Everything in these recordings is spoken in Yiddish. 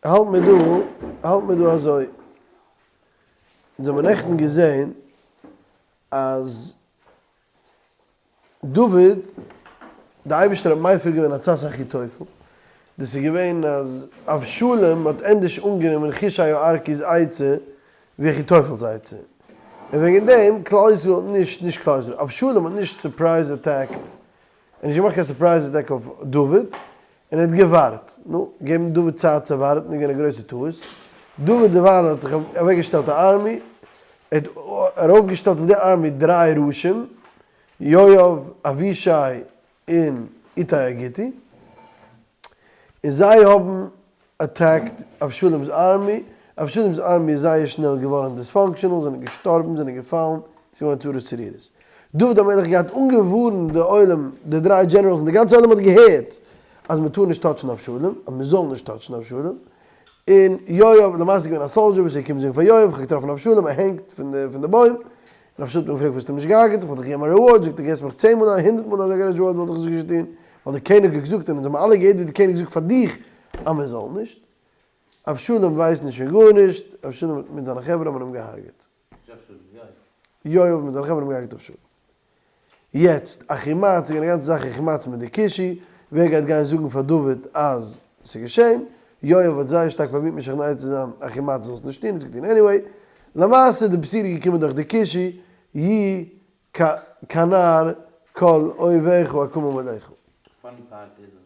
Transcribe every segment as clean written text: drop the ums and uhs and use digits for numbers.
האלט מיר דא, האלט מיר דא אזוי, אונז האבן נעכטן געזען אז דוד, די אייבערשטער האט מפר געווען עצת אחיתופל, דאס איז געווען אז אבשלום האט ענדערש אנגענומען חושי הארכי'ס עצה ווי אחיתופל'ס עצה, און וועגן דעם כלל ישראל האט נישט, נישט כלל ישראל, אבשלום האט נישט surprise attacked, ער האט נישט געמאכט קיין surprise attack אויף דוד, און ער האט געווארט. נו, געבן דוד צייט צו ווארטן איז געווען א גרויסע טעות. דוד דערווייל האט זיך אוועקגעשטעלט א army, ער האט ארויפגעשטעלט אויף די army דריי ראשים, יואב, אבישי און איתי הגיתי, און זיי האבן attacked אבשלום'ס army, אבשלום'ס army איז זייער שנעל געווארן dysfunctional, זענען געשטארבן, זענען געפאלן, ס'איז געווארן צרות צרורות. דוד המלך געהאט אנגעווארנט די עולם, די דריי generals און די גאנצע עולם האט געהערט אז מען טאר נישט touch ן אבשלום, אז מען זאל נישט touch ן אבשלום, און יואב, למעשה איז געווען א soldier וואס איז געקומען זאגן פאר יואב, איך האב געטראפן אבשלום, ער הענגט פון די פון די בוים, און אבשלום האט אים געפרעגט פארוואס האסטו אים נישט געהארגעט, איך וואלט דיך געגעבן א reward, זאגט ער געסט מיך צען מאל א הונדערט מאל אזא גרויס reward וואלט איך עס נישט געטון, ווייל די קעניג האט געזאגט און אונז האבן אלע געהערט ווי די קעניג זאגט פאר דיך אז מען זאל נישט. אבשלום ווייסט נישט פון גארנישט, אבשלום מיט זיינע חברה האבן אים געהארגעט. יואב מיט זיינע חברה האבן געהארגעט אבשלום. יעצט, אחימעץ, איז געווען א גאנצע זאך אחימעץ מיט די כושי, ווער גייט גיין זאגן פאר דוד אז ס'איז געשען? יואב האט זייער שטארק פרובירט משכנע צו זיין אחימעץ זאל עס נישט טון, האט עס געטון anyway. למעשה די בשורה איז געקומען דורך די כושי, י כ כנער כל אויביך אקומים עליך. funny part איז אז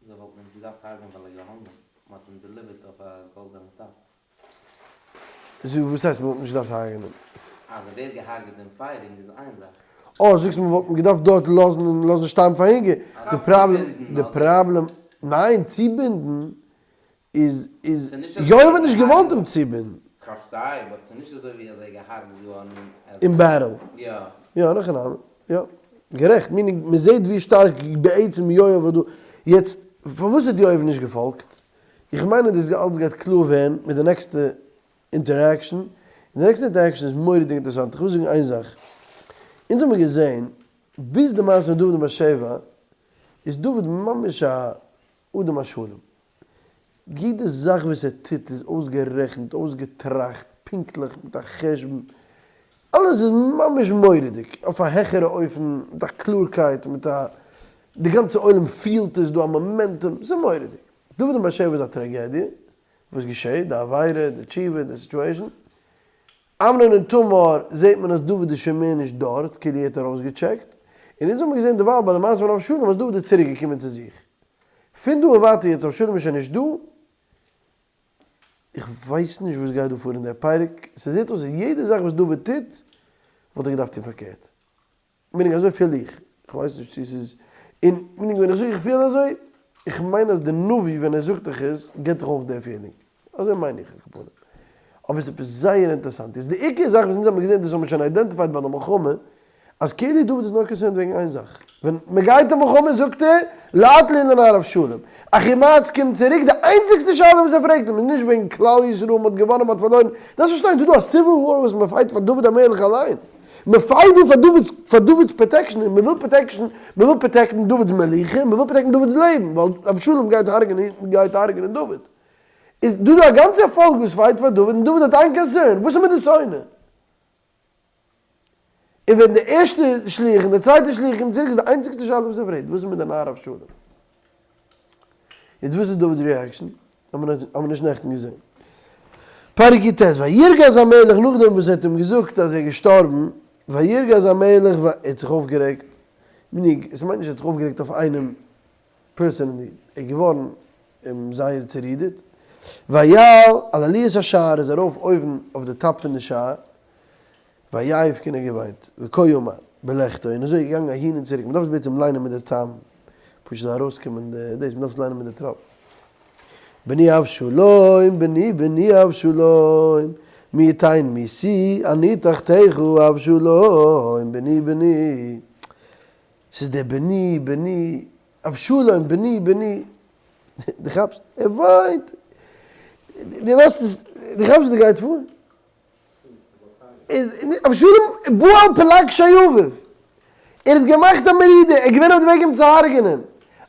זיי וואלטן אים נישט געדארפט הרג'ענען ווייל ער איז געהאנגען, מען האט אים delivered אויף א גאלדענע טאץ. וואס הייסט מען וואלט נישט געדארפט הרג'נען? אז ער ווערט געהארגעט אין fighting איז איין זאך. אה, זאגסט מען וואלט אים געדארפט דארט לאזן און לאזן שטארבן פאר הונגער. די פראבלעם, די פראבלעם, ניין צובינדן איז איז יואב האט נישט געוואלט אים צובינדן. כ'פארשטיי, but ס'איז נישט אזוי ווי אז ער איז געהארגעט געווארן אין battle. יא. יא, נאך אן אנדער. יא. גערעכט. meaning מ'זעט ווי שטארק בעצם יואב האט דא. יעצט, פארוואס האט יואב נישט געפאלגט? איך מיין אז דאס אלץ גייט קלאר ווערן מיט די נעקסטע interaction, און די נעקסטע interaction איז מורא'דיג אינטערעסאנט, איך וויל זאגן איין זאך, אונז האבן געזען ביז די מעשה מיט דוד און בת שבע איז דוד ממש א אדם השלם, יעדע זאך וואס ער טוט איז אויסגערעכנט, אויסגעטראכט, פונקטליך, מיט א חשבון, אלעס איז ממש מורא'דיג, אויף א העכערע אופן, מיט א קלארקייט, מיט א, די גאנצע עולם פילט עס, דא א momentum, ס'איז מורא'דיג. דוד און בת שבע איז א טראגעדיע, וואס געשעהט, די עבירה, די תשובה, די situation. אמנון און תמר זעהט מען אז דוד איז שוין מער נישט דארט, כאילו ער האט ארויסגעטשעקט, און אונז האבן געזעהן דערווייל ביי די מעשה פון אבשלום אז דוד איז צוריק געקומען צו זיך. פון דא און ווייטער יעצט אבשלום איז שוין נישט דא, איך ווייס נישט וואס גייט דא פאר אין דער פרק, ס'זעט אויס אז יעדע זאך וואס דוד טוט, וואלט ער געדארפט טון פארקערט. meaning אזוי פיל איך, איך ווייס נישט צו ס'איז, און meaning ווען איך זאג איך פיל אזוי, איך מיין אז די נביא ווען ער זאגט דיך עס, גיבט דיך אויך די feeling. אזוי מיין איך על כל פנים. אבער ס'איז עפעס זייער אינטערעסאנט. איז די עיקר זאך וואס אונז האבן געזען, דאס האבן מיר שוין identified ביי די מלחמה, אז כאילו דוד איז נאר concerned וועגן איין זאך, ווען מען גייט אין מלחמה זאגט ער, לית לי לנער אבשלום. אחימעץ קומט צוריק, די איינציגסטע שאלה וואס ער פרעגט אים איז נישט וועגן כלל ישראל, מען האט געוואנען מען האט פארלוירן, דארפסט פארשטיין, דא איז דא א civil war וואס מען fight פאר דוד המלך אליין, מען fight דא פאר דוד'ס פאר דוד'ס protection, און מען וויל protection, מען וויל protect ן דוד'ס מלוכה, מען וויל protect ן דוד'ס לעבן, ווייל אבשלום גייט הרג'נען גייט הרג'נען דוד. איז דא דא א גאנצע פאלק וואס fight פאר דוד, און דוד האט איין concern, וואס איז מיט די שונא? און ווען די ערשטע שליח און די צווייטע שליח קומט צוריק איז די איינציגסטע שאלה וואס ער פרעגט, וואס איז מיט די נער אבשלום? יעצט וואס איז דוד'ס reaction? האבן מיר נישט נעכטן געזען. פרק יט, וירגז המלך נאכדעם וואס ער האט אים געזאגט אז ער איז געשטארבן, וירגז המלך ער האט זיך אויפגערעגט, meaning עס מיינט נישט ער האט זיך אויפגערעגט אויף איינעם personally, ער איז געווארן זייער צערודערט, ויעל על עליית השער איז ארויף אויבן אויף די top פון די שער, ויבך און ער האט געוויינט, וכה אמר, בלכתו, און אזוי געגאנגען אהין און צוריק, מ'דארף עס בעצם ליינען מיט די טעם, פשוט זאל ארויסקומען די דאס, מ'דארף עס ליינען מיט די טראפ. בני אבשלום, בני בני אבשלום, מי יתן מתי אני תחתיך אבשלום, בני בני. ס'איז דער בני בני אבשלום בני בני, דו כאפסט? ער וויינט, דו לאזט עס, דו כאפסט וואס דא גייט פאר? איז אבשלום בא על פלגשי אביו, ער האט געמאכט א מרידה, ער איז געווען אויף די וועג אים צו הרג'נען.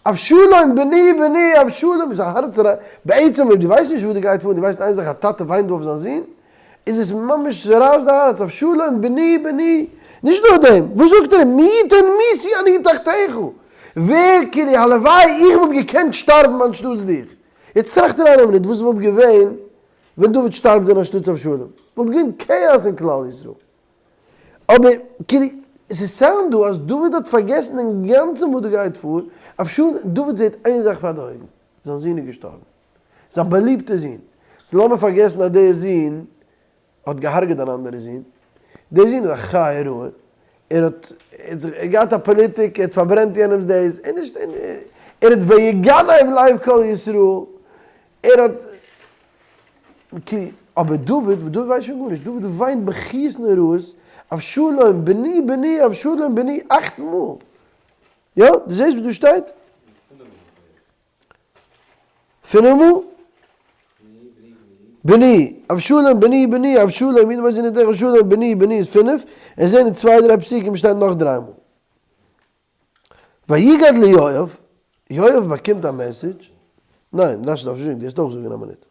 אבשלום בני בני אבשלום איז א הארץ בעצם אויב דו ווייסט נישט וואס דא גייט פאר און דו ווייסט איין זאך א טאטע וויינט דא אויף זיין זון איז עס ממש ס'רייסט די הארץ אבשלום בני בני נישט נאר דעם וואס זאגט ער אים מי יתן מותי אני תחתיך ווער כאילו הלוואי איך וואלט געקענט שטארבן אנשטאטס דיך יעצט טראכט אריין א מינוט וואס וואלט געווען ווען דוד שטארבט ווען אנשטאטס אבשלום וואלט געווען כאאס אין כלל ישראל. אבער כאילו עס sound דא אז דוד האט פארגעסן אינגאנצן וואס דא גייט פאר, אבשלום, דוד זעט איין זאך פאר די אויגן, זיין זון איז געשטארבן, זיין באליבטער זון, so לאמיר פארגעסן אז דער זון האט געהארגעט אן אנדערע זון, דער זון איז א חיה רעה, ער האט ער האט געהאט א פאליטיק, ער האט פארברענט יענעמס דאס, ער נישט ער האט ויגנב לב כל ישראל, ער האט כי, אבער דוד, דוד ווייסט שוין גארנישט, דוד וויינט בכיות נוראות, אבשלום בני בני אבשלום בני אכט מאל! יא? דו זעסט וואס דא שטייט? פינף מאל? בני, אבשלום בני בני אבשלום, אבשלום בני בני איז פינף, און זעהן אין צוויי דריי פסוקים שטייט נאך דריי מאל. ויגד ליואב, יואב באקומט א message, ניין, רשי דארף נישט זאגן, דו וועסט אויך זאגן אין א מינוט.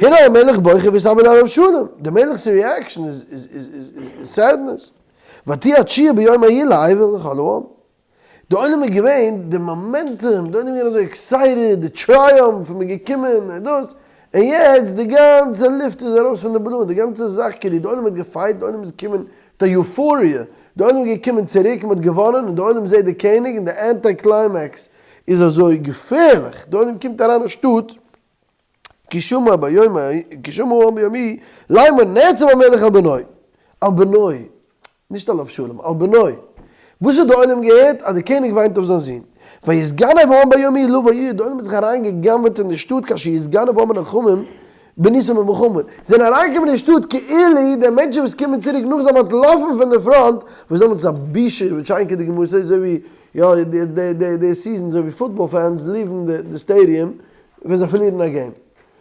הנה המלך בוכה ומתאבל על אבשלום, די מלך'ס reaction איז sadness. ותהי התשועה ביום ההוא לאבל לכל העם. די עולם איז געווען, די momentum, די עולם איז געווען אזוי excited, די triumph, מען איז געקומען, און דאס, און יעצט די גאנצע לופט איז ארויס פון די balloon, די גאנצע זאך כאילו, די עולם האט געפייט, די עולם איז געקומען מיט א euphoria, די עולם איז געקומען צוריק, מען האט געוואנען, און די עולם זעט די קעניג, און די anti climax איז אזוי געפערליך, די עולם קומט אריין אין שטאט, כי שמע ביום כי שמע העם ביום ההוא לאמר נעצב המלך על בנו, על בנו, נישט על אבשלום, על בנו. וואס האט די עולם געהערט? אז די קעניג וויינט אויף זיין זון. ויתגנב העם ביום ההוא לבוא העיר, די עולם האט זיך אריין גע'גנב'עט אין די שטאט כאשר יתגנב העם הלוחמים בנסעם במלחמה. זיי זענען אריינגעקומען אין שטאט כאילו די מענטשן וואס קומען צוריק נאך זיי האבן אנטלאפן פון די פראנט, וואס דעמאלטס איז א בושה ושאין כדוגמתו, אזוי ווי יא די די די season אזוי ווי football fans leave ן די stadium ווען זיי פארלירן א game.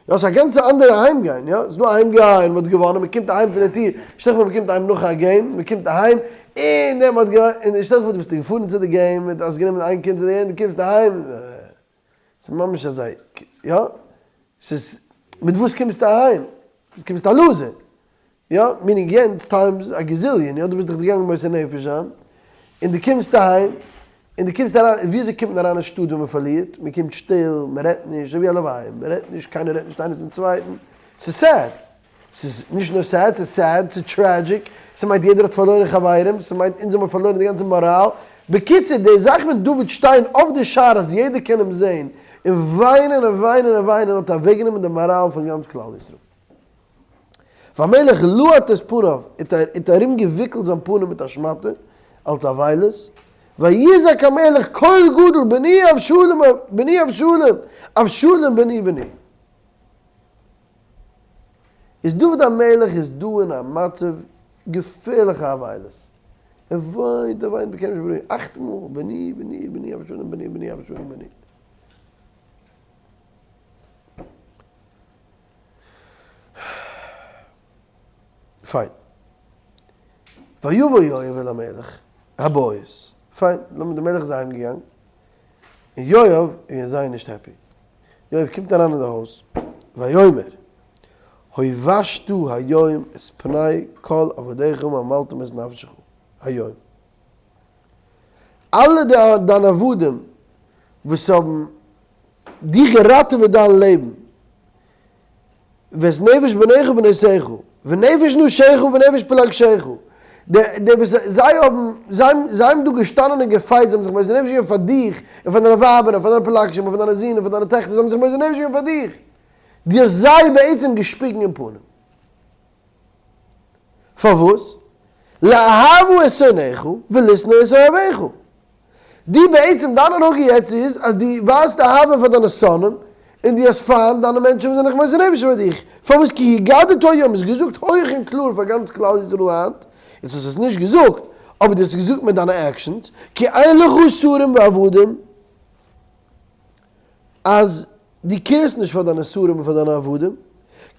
יא ס'איז א גאנצע אנדערע אהיימגיין, יא ס'איז דא אהיימגיין, מ'האט געוואנען, מ'קומט אהיים פון די טיר, שטעל דיך פאר מ'קומט אהיים נאך א game, מ'קומט אהיים, און דער מ'האט געוואנען, און שטעל דיך פאר דו ביסט געפארן צו די game, דו האסט גענומען איין קינד צו די game, דו קומסט אהיים, ס'איז ממש אזוי, יא, ס'איז, מיט וואס קומסטו אהיים? דו קומסט א loser. יא, meaning יענץ times a gazillion, יא, דו ביסט דאך געגאנגען מוסר נפש זיין, און דו קומסט אהיים, און דו קומסט אריין, ווי אזוי קומט מען אריין אין שטאט ווען מען פארלירט? מען קומט שטיל, מען רעדט נישט, אזוי ווי א לוויה, מען רעדט נישט, קיינער רעדט נישט איינער צום צווייטן, ס'איז sad, ס'איז נישט נאר sad, ס'איז sad, ס'איז tragic, ס'מיינט יעדער האט פארלוירן חברים, ס'מיינט אונז האבן פארלוירן די גאנצע מאראל, בקיצור, די זאך ווען דוד שטיין אויף די שער אז יעדער קען אים זען, און וויינען און וויינען און וויינען האט אוועקגענומען די מאראל פון גאנץ כלל ישראל. והמלך לעט את פניו, ער האט ארום געוויקלט זיין פנים מיט א שמאטע, אלס אבילות, ויזעק המלך קול גדול בני אבשלום בני אבשלום, אבשלום בני בני. איז דוד המלך איז דא אין א מצב געפערליכע אבילות, ער וויינט ער וויינט מ'קען נישט בארואיגן, אכט מאל בני בני בני אבשלום בני בני אבשלום בני. פיין. ויבא יואב אל המלך הבית. פיין, לאמיר די מלך איז אהיים געגאנגען, און יואב איז געווען זייער נישט happy. יואב קומט אריין אין די הויז, ויאמר, הובשת היום את פני כל עבדיך וממלתם את נפשך היום. אלע דיינע עבדים וואס האבן דיך געראטעוועט דיין לעבן, ואת נפש בניך ובנותיך, ונפש נשיך ונפש פלגשך, די די וואס זיי האבן, זיי זיי האבן דא געשטאנען און געפייט, זיי האבן זיך מוסר נפש געווען פאר דיך, און פאר דיינע ווייבער, און פאר דיינע פלגשים, און פאר דיינע זין, און פאר דיינע טעכטער, זיי האבן זיך מוסר נפש געווען פאר דיך, דו האסט זיי בעצם געשפיגן אין פנים. פארוואס? לאהבה את שונאיך ולשנוא את אוהביך. דו בעצם דיין הנהגה יעצט איז אז דו ווייזט אהבה פאר דיינע שונאים און דו האסט פיינט דיינע מענטשן וואס זענען זיך מוסר נפש פאר דיך, פארוואס כי הגדת היום האסט געזאגט הויך און קלאר פאר גאנץ כלל ישראל היינט, יעצט האסט עס נישט געזאגט אבער דו האסט עס געזאגט מיט דיינע actions, כי אין לך שרים ועבדים אז דו care סט נישט פאר דיינע שרים און פאר דיינע עבדים,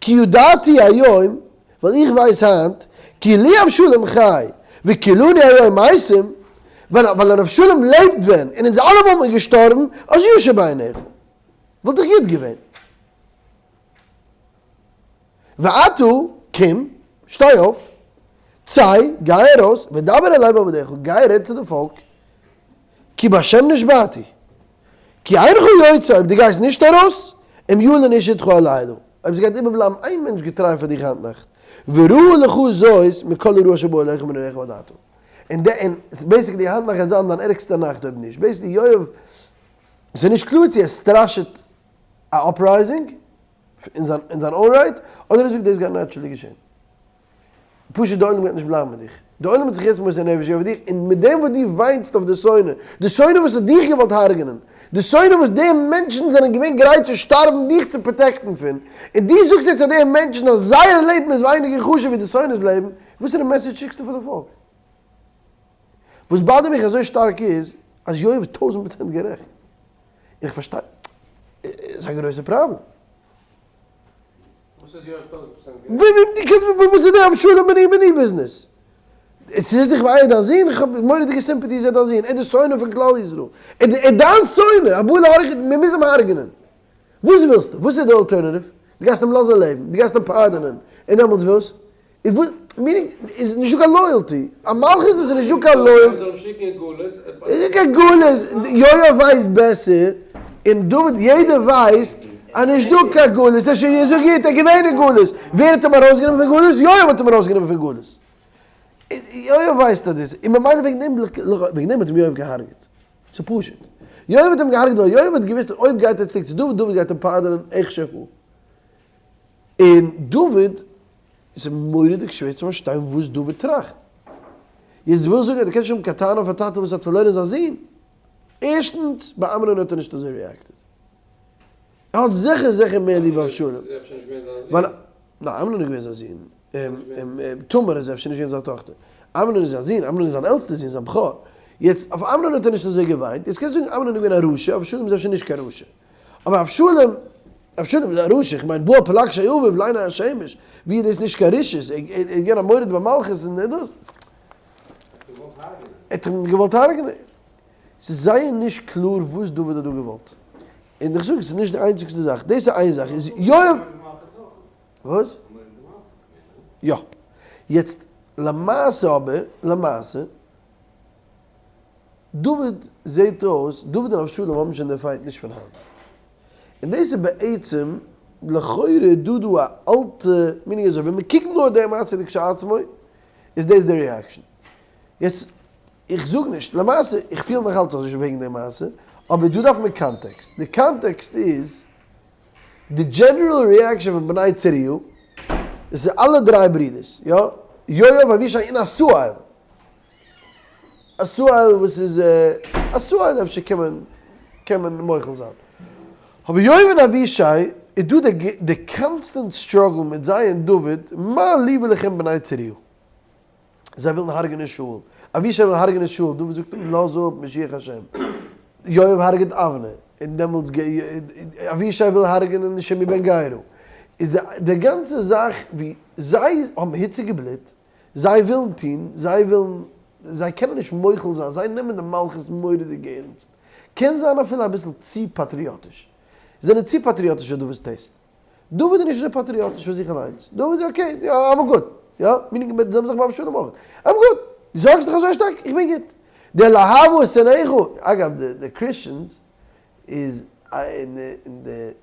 כי ידעתי היום, ווייל איך ווייס היינט, כי לו אבשלום חי, וכולנו היום מתים. ווייל ווען אבשלום לעבט ווען און אונז אלע וואלט מען געשטארבן, אז ישר בעיניך. וואלט דאך גוט געווען. ועתה, קום, שטיי אויף, צא, גיי ארויס, ודבר אל לב עבדיך, גיי רעד צו די פאלק, כי בהשם נשבעתי, כי אינך יוצא, אויב דו גייסט נישט ארויס, אם ילין איש אתך הלילה, אויב עס גייט איבערבלייבן איין מענטש געטריי פאר דיך היינט נאכט, ורעה לך זאת מכל הרעה אשר באה עליך מנעוריך ועד עתה. און די, און basically היינט נאכט גייט זיין דיין ערגסטע נאכט אויב נישט. basically יואב, ס'איז נישט קלאר צו ער סטראשעט א uprising אין זיין אין זיין own right, אדער ער זאגט דאס גייט naturally געשען. פשוט די עולם גייט נישט בלייבן מיט דיך. די עולם האט זיך יעצט מוסר נפש געווען פאר דיך, און מיט דעם וואס דו וויינסט אויף די שונא, די שונא וואס האט דיך געוואלט הרג'נען, די שונא וואס די מענטשן זענען געווען גרייט צו שטארבן דיך צו protect ן פון, און דו זאגסט יעצט פאר די מענטשן אז זייער לעבן איז ווייניגער חשוב ווי די שונא'ס לעבן, וואסערע message שיקסטו פאר די פאלק? וואס bother ט מיך אזוי שטארק איז אז יואב איז טויזענט פראצענט גערעכט. איך פארשטיי, ס'איז א גרויסע פראבלעם. וואס איז יואב טויזענט פראצענט גערעכט? וואס איז די אבשלום בני בני ביזנעס? עס איז דיך וויי דיין זון? איך האב מורא'דיגע sympathies ער דיין זון, ער איז די שונא פון כלל ישראל, ער איז דיין שונא, הבא להרוג, מען מוז אים הרג'נען. וואס ווילסטו? וואס איז די alternative? דו גייסט אים לאזן לעבן? דו גייסט אים pardon ען? און דעמאלטס וואס? איז וואס? meaning איז נישטא קיין loyalty. א מלכות וואס איז נישטא קיין loyalty. זאל אים שיקן אין גלות. נישטא קיין גלות. יואב ווייסט בעסער, און דוד יעדער ווייסט אז נישטא קיין גלות. ער איז שוין גוט, ער איז געווען אין גלות. ווער האט אים ארויסגענומען פון גלות? יואב האט אים ארויסגענומען פון גלות. יואב ווייסט אז דאס, און ממילא וועגן דעם, וועגן דעם האט אים יואב געהארגעט. ס'איז פשוט. יואב האט אים געהארגעט ווייל יואב האט געוואוסט אויב גייט ער צוריק צו דוד, דוד גייט אים pardon ען איך שהוא. און דוד, עס איז מורא'דיג שווער צו פארשטיין וואס דוד טראכט. יעצט דו ווילסט זאגן אז דו קענסט נישט האבן קיין טענה אויף א טאטע וואס האט פארלוירן זיין זון? ערשטנס, ביי אמנון האט ער נישט אזוי reacted. ער האט זיכער זיכער מער ליב אבשלום. אמנון איז אפשר נישט געווען זיין זון. ווייל, ניין אמנון איז געווען זיין זון. תמר איז אפשר נישט געווען זיין טאכטער. אמנון איז זיין זון, אמנון איז זיין עלטסטער זון, זיין בכור. יעצט, אויף אמנון האט ער נישט אזוי געוויינט. יעצט קענסטו זאגן אמנון איז געווען א רשע, אבשלום איז אפשר נישט קיין רשע. אבער אבשלום, אבשלום איז א רשע, איך מיין באו פלגשי אביו לעיני השמש, ווי איז דאס נישט קיין רשעות, ער איז געווען א מורד במלכות און דאס. ער האט אים געוואלט הרג'נען. ער האט אים געוואלט הרג'נען. ס'איז זייער נישט קלאר וואס דוד האט דא געוואלט. און איך זאג, ס'איז נישט די איינציגסטע זאך. דאס איז איין זאך. איז יואב. וואס? יא. יעצט למעשה אבער, למעשה. דוד זעהט אויס, דוד און אבשלום האבן שוין די fight נישט פון היינט. און דאס איז בעצם לכאורה דא דא א אלטע meaning אזוי ווען מען קוקט נאר די מעשה לכשעצמו איז דאס די reaction. יעצט איך זאג נישט, למעשה איך פיל נאך אלץ אזוי וועגן די מעשה, אבער דא דארף מען context. די context איז די general reaction פון בני צרויה, דאס איז אלע דריי ברידערס, יא, יואב אבישי און עשהאל. עשהאל וואס איז עשהאל אפשר קען מען קען מען מוחל זיין. אבער יואב און אבישי איז דא די די constant struggle מיט זיי און דוד מה לי ולכם בני צרויה. זיי ווילן הרג'נען שאול. אבישי וויל הרג'נען שאול, דוד זאגט אים לאז אפ משיח השם. יואב הרג'ט אבנר, און דעמאלטס אבישי וויל הרג'נען שמעי בן גרא. איז די די גאנצע זאך ווי זיי האבן היציגע בלוט, זיי ווילן טון, זיי ווילן, זיי קענען נישט מוחל זיין, זיי נעמען די מלכות מורא'דיג ערנסט, קען זיין אפילו אביסל צו פאטריאטיש, זיי זענען צו פאטריאטיש פאר דוד'ס taste, דוד איז נישט אזוי פאטריאטיש פאר זיך אליינס, דוד איז okay, יא, I'm good, יא, meaning די זעלבע זאך ביי אבשלום אויך, I'm good, דו זארגסט דיך אזוי שטארק, איך בין גוט, דער לאהבה את שונאיך, אגב די Christians איז אין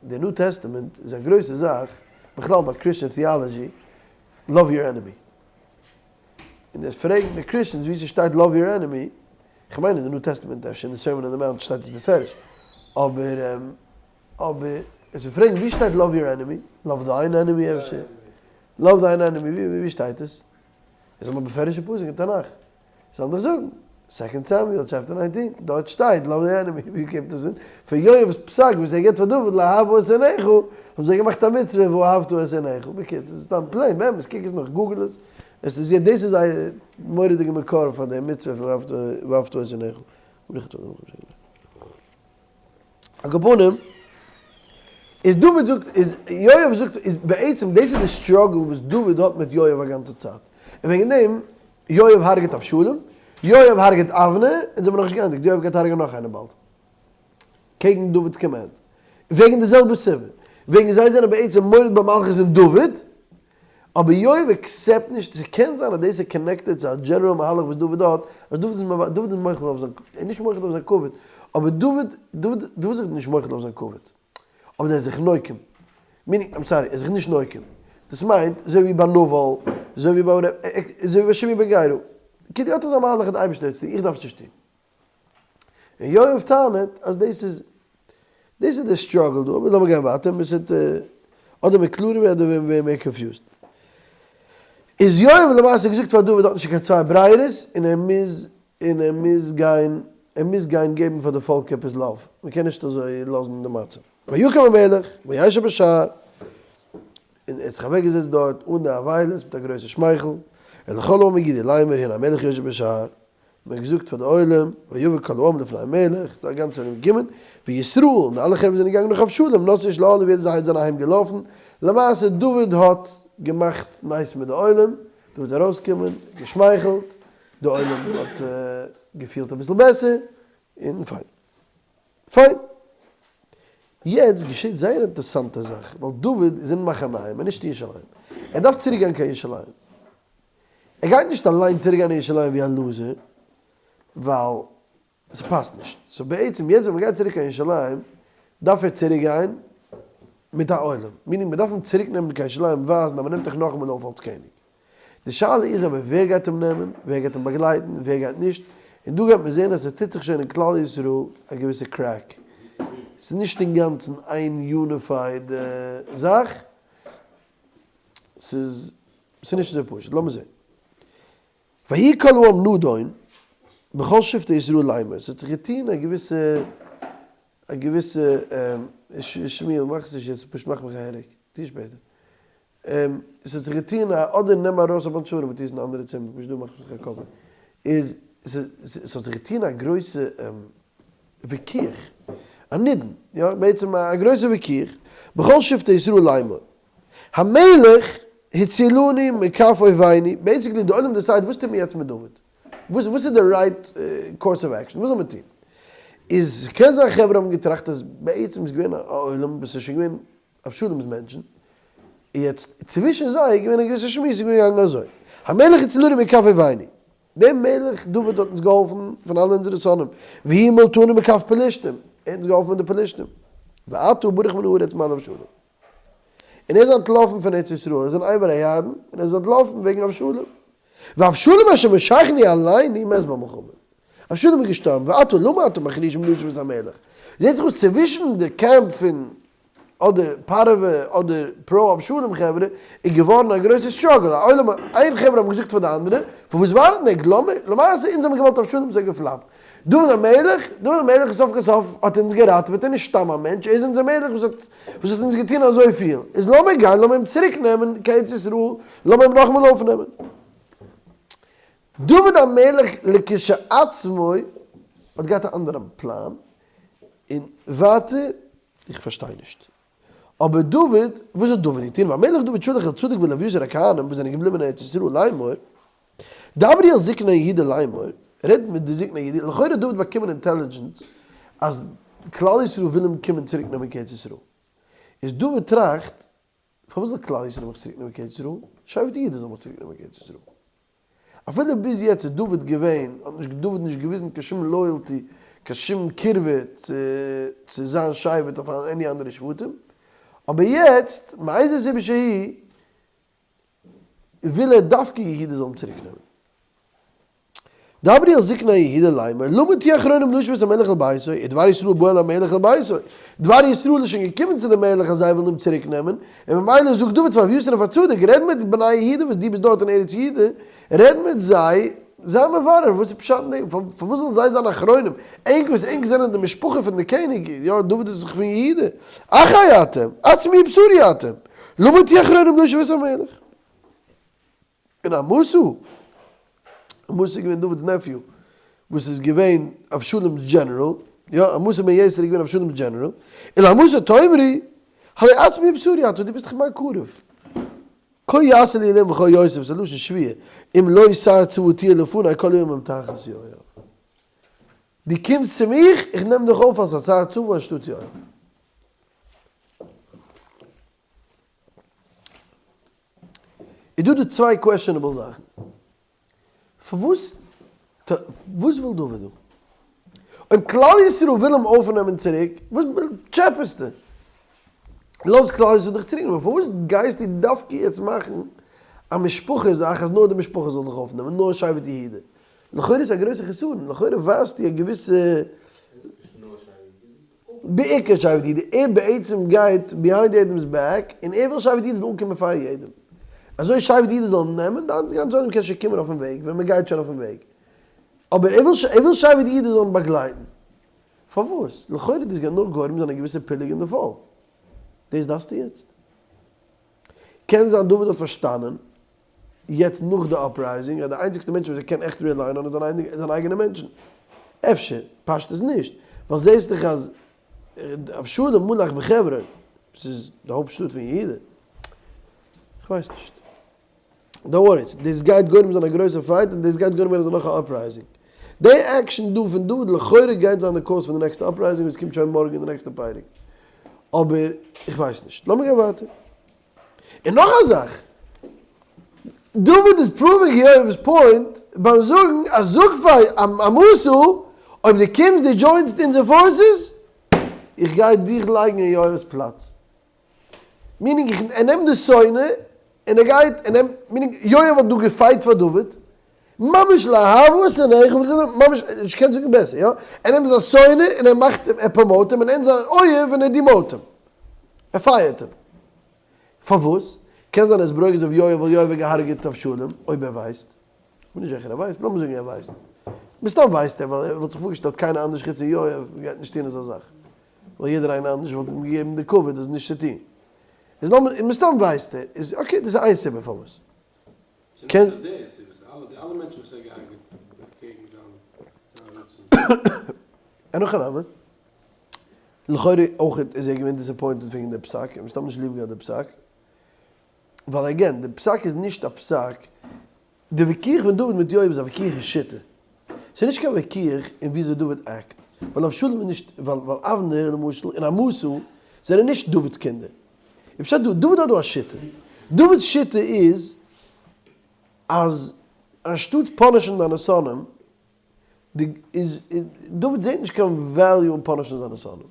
די New Testament איז א גרויסע זאך, בכלל ביי Christian theology, love your enemy. און דאס פרעגן די Christians ווי ס'שטייט love your enemy, כ'מיין אין די New Testament אפשר אין די Sermon on the Mount שטייט עס בפירוש, אבער אבער זיי פרעגן ווי שטייט love your enemy? love thine enemy אפשר? love thine enemy ווי ווי שטייט עס? איז א בפירוש'ע פסוק אין תנך. זאל דיך זאגן, Second Samuel chapter nineteen, דארט שטייט love the enemy, ווי קומט עס פון? פון יואב'ס פסק וואס ער גיבט פאר דוד לאהבה את שונאיך, האבן זיי געמאכט א מצוה ואהבת את שונאיך, בקיצור ס'איז סתם plain, באמת קוק עס נאך Google עס, עס איז דאס איז א מורא'דיגע מקור פאר די מצוה פון ואהבת את שונאיך. על כל פנים, איז דוד זאגט, איז יואב זאגט, איז בעצם דאס איז די struggle וואס דוד האט מיט יואב א גאנצע צייט, און וועגן דעם, יואב הרג'ט אבשלום, יואב הרג'עט אבנר, אונז האבן נאכנישט געענדיגט, יואב גייט הרג'ענען נאך איינעם באלד. קעגן דוד'ס command. וועגן די זעלבע סיבה. וועגן זיי זענען בעצם מורד במלכות אין דוד, אבער יואב accept נישט, ס'קען זיין אז דאס איז connected צו א general מהלך וואס דוד האט, אז דוד איז דוד איז מוחל אויף זיין, ער איז נישט מוחל אויף זיין כבוד, אבער דוד, דוד, דוד איז נישט מוחל אויף זיין כבוד. אבער ער איז זיך נוקם. meaning, I'm sorry, ער איז זיך נישט נוקם. דאס מיינט, אזוי ווי ביי נבל, אזוי ווי ביי אזוי ווי ביי שמעי בן גרא. כאילו האט אזא מהלך אז די אייבערשטער האט עס טון, איך דארף עס נישט טון. און יואב טענה'ט אז דאס איז, דאס איז די struggle דא, אבער לאמיר גיין ווייטער, מען ס'וועט אדער מער קלארער ווערן אדער ווערן מער confused. איז יואב למעשה געזאגט פאר דוד האט נישט קיין צוויי ברירות און ער מוז און ער מוז גיין ער מוז גיין געבן פאר די פאלק עפעס love, מען קען נישט אזוי לאזן די מצב. ויקם המלך וישב בשער, און ער האט זיך אוועקגעזעצט דארט אן די אבילות מיט א גרויסע שמייכל, ולכל העם הגידו לאמר הנה המלך יושב בשער, מען האט געזאגט פאר די עולם, ויבא כל העם לפני המלך, די גאנצע עולם איז געקומען, וישראל, און די אלע חברה זענען געגאנגען נאך אבשלום, נסעו איש לאהלו, יעדער איז אהיים אהיים געלאפן, למעשה דוד האט געמאכט nice מיט די עולם, דוד איז ארויסגעקומען, געשמייכלט, די עולם האט געפילט אביסל בעסער, און פיין. פיין. יעצט געשעט זייער אינטערסאנטע זאך, ווייל דוד איז אין מחניים, ער איז נישט אין ירושלים, ער דארף צוריק גיין קיין ירושלים, ער גייט נישט אליין צוריק גיין אין ירושלים ווי א loser, ווייל ס'פאסט נישט, so בעצם יעצט ווען מ'גייט צוריק קיין ירושלים, דארף ער צוריק גיין מיט א עולם, meaning מ'דארף אים צוריק נעמען קיין ירושלים ווייזן אז מ'נעמט דיך נאכאמאל אויף אלס קעניג. די שאלה איז אבער ווער גייט אים נעמען, ווער גייט אים באגלייטן, ווער גייט נישט, און דא גייט מען זען אז ס'טוט זיך שוין אין כלל ישראל א געוויסע crack, ס'איז נישט אינגאנצן איין unified זאך, ס'איז ס'איז נישט אזוי פשוט, לאמיר זען. ויהי כל העם נדון בכל שבטי ישראל לאמר, ס'האט זיך געטון א געוויסע א געוויסע שמואל מאך עס נישט יעצט פשוט מאך מיך א headache, טו שפעטער. עס האט זיך געטון א אדער נעם ארויס א bunch ספרים און טו עס אין א אנדערע צימער פשוט דא מאך איך זיך א קאפי איז עס האט זיך געטון א גרויסע וויכוח א נידון יא בעצם א גרויסע וויכוח בכל שבטי ישראל לאמר המלך הצילנו מכף אויבינו basically די עולם decide וואס טוט מען יעצט מיט דוד וואס וואס איז די right course of action וואס זאל מען טון איז קען זיין חברה האבן געטראכט אז בעצם איז געווען א עולם וואס איז שוין געווען אבשלום'ס מענטשן, און יעצט צווישן זיי איז געווען א געוויסע שמועס איז געגאנגען אזוי, המלך הצילנו מכף אויבינו, דער מלך דוד האט אונז געהאלפן פון אלע אונזערע שונאים, והוא המלטנו מכף פלשתים, ער האט אונז געהאלפן מיט די פלשתים, ועתה ברח מן הארץ למען אבשלום, און ער איז אנטלאפן פון ארץ ישראל, ער איז אין עבר הירדן, און ער איז אנטלאפן וועגן אבשלום, ואבשלום אשר משכני עלינו מת במלחמה, אבשלום איז געשטארבן, ועתה למה אתם מחרישים להשיב את המלך, זעט זיך אויס צווישן די קעמפ פון אדער פרווה אדער פרא אבשלום חברה איז געווארן א גרויסע struggle, א עולם איין חברה האבן געזאגט פאר די אנדערע, פארוואס ווארטן ענק, לאמיר, למעשה אונז האבן געוואלט אבשלום ס'האט געפלאפט, דוד המלך, דוד המלך סוף כל סוף האט אונז געראטעוועט ער איז נישט סתם א מענטש ער איז אונזער מלך וואס האט וואס האט אונז געטון אזויפיל, איז לאמיר גיין לאמיר אים צוריק נעמען קיין ארץ ישראל, לאמיר אים נאכאמאל אויפנעמען. דוד המלך לכשעצמו האט געהאט א אנדערע פלאן, און ווייטער איך פארשטיי נישט. אבער דוד, וואס האט דוד געטון? והמלך דוד שלח אל צדוק ואל אביתר הכהנים וואס זענען געבליבן אין ארץ ישראל לאמור, דברו אל זקני יהודה לאמור, רעדט מיט די זקני יהודה, לכאורה האט דוד באקומען intelligence אז כלל ישראל וויל אים קומען צוריק נעמען קיין ארץ ישראל. איז דוד טראכט, פארוואס זאל כלל ישראל מיך צוריק נעמען קיין ארץ ישראל? שבט יהודה זאל מיך צוריק נעמען קיין ארץ ישראל. אפילו ביז יעצט איז דוד געווען, האט נישט דוד נישט געוויזן קיין שום loyalty, קיין שום קירבה צו זיין שבט אויף any אנדערע שבטים, אבער יעצט, מאיזה סיבה שהיא, וויל ער דווקא יהודה זאל אים צוריק נעמען. דברו אל זקני יהודה לאמר, למה תהיו אחרונים להשיב את המלך אל ביתו, ודבר ישראל בא אל המלך אל ביתו. דבר ישראל איז שוין געקומען צו דעם מלך אז זיי ווילן אים צוריק נעמען, און ממילא זאגט דוד פאר אביתר און פאר צדוק, רעד מיט בני יהודה וואס דו ביסט דארט אין ארץ יהודה, רעד מיט זיי, זיי מברר וואס איז פשט אין דעם, פארוואס זאלן זיי זיין אחרונים, ענק וואס ענק זענען די משפחה פון די קעניג, יא דוד איז דאך פון יהודה, אחי אתם, עצמי ובשרי אתם, למה תהיו אחרונים להשיב את המלך. און עמשא, עמשא איז געווען דוד'ס nephew, וואס איז געווען אבשלום'ס דזשענעראל, יא, עמשא בן יתר איז געווען אבשלום'ס דזשענעראל, ולעמשא תאמרו, הלא עצמי ובשרי אתה, דו ביסט דאך מיין קרוב. כה יעשה לי אלהים וכה יוסיף, ס'איז א לשון שבועה, אם לא שר צבא תהיה לפני כל הימים תחת יואב. דו קומסט צו מיך, איך נעם דיך אויף אלס א שר צבא אנשטאט יואב. איז דא דא צוויי questionable זאכן. פארוואס וואס וויל דוד דא? אויב כלל ישראל וויל אים אויפנעמען צוריק, וואס טשעפעסטו? לאז כלל ישראל דיך צוריק נעמען, פארוואס גייסטו דווקא יעצט מאכן א משפחה זאך אז נאר די משפחה זאל דיך אויפנעמען, נאר שבט יהודה? לכאורה איז א גרויסע חסרון, לכאורה ווייזטו א געוויסע. בעיקר שבט יהודה, ער בעצם גייט behind יעדעמ'ס back, און ער וויל שבט יהודה זאל אנקומען פאר יעדעם. אזוי שבט יהודה זאל אים נעמען, די גאנצע עולם קען שוין קומען אויפן וועג, ווען מען גייט שוין אויפן וועג. אבער ער וויל ער וויל שבט יהודה זאל אים באגלייטן. פארוואס? לכאורה דאס גייט נאר גורם זיין א געוויסע פילוג אין די פאלק. דאס דארפסטו יעצט? קען זיין דוד האט פארשטאנען יעצט נאך די uprising אז די איינציגסטע מענטשן וואס ער קען עכט rely ען אן איז זיינע אייגענע מענטשן. אפשר, פשטות נישט, ווייל זעהסט דאך אז אבשלום מלך בחברון, וואס איז די הויפט שטאט פון יהודה. כ'ווייס נישט. don't worry, דאס גייט גורם זיין א גרויסע fight און דאס גייט גורם זיין נאך א uprising. די עקשן דא פון דוד לכאורה גייט זיין די cause פון די נעקסטע uprising וואס קומט שוין מארגן אין די נעקסטע פרק. אבער איך ווייס נישט. לאמיר גיין ווייטער. און נאך א זאך, דוד איז proving יואב'ס point ביים זאגן אז זאג פאר עמשא אויב דו קומסט דו join סט אונזער forces, איך גיי דיך לייגן אין יואב'ס פלאץ. meaning איך ער נעמט די שונא און ער גייט ער נעמט meaning יואב האט דא גע fight פאר דוד, ממש לאהבה את עיניך ממש נישט קען זאגן בעסער יא, ער נעמט זיין שונא און ער מאכט אים ער promote אים און ער נעמט זיין אויב און ער demote אים. ער fire ט אים. פארוואס? קען זיין ער איז ברוגז אויף יואב ווייל יואב האט געהארגעט אבשלום, אויב ער ווייסט. כ'בין נישט זיכער ער ווייסט, לאמיר זאגן ער ווייסט. מסתם ווייסט ער ווייל ער וואלט זיך פארגעשטעלט קיינער אנדערש חוץ פון יואב גייט נישט טון אזא זאך. ווייל יעדער איינער אנדערש וואלט אים געגעבן די כבוד עס נישט צו טון. איז לאמיר, מסתם ווייסט ער. איז okay דאס איז איין סיבה פארוואס. קען. אין הכי נמי, לכאורה אויך איז ער געווען disappointed וועגן די פסק, ער האט מסתם נישט ליב געהאט די פסק, ווייל again, די פסק איז נישט א פסק, די וויכוח פון דוד מיט יואב איז א וויכוח אין שיטה, ס'איז נישט קיין וויכוח אין וויאזוי דוד act, ווייל אבשלום איז נישט, ווייל אבנר למשל און עמשא זענען נישט דוד'ס קינדער, איז פשט דא, דוד האט דא א שיטה, דוד'ס שיטה איז אז אנשטאט punish ן דיינע שונאים, די איז דוד זעט נישט קיין value אין punish ן זיינע שונאים,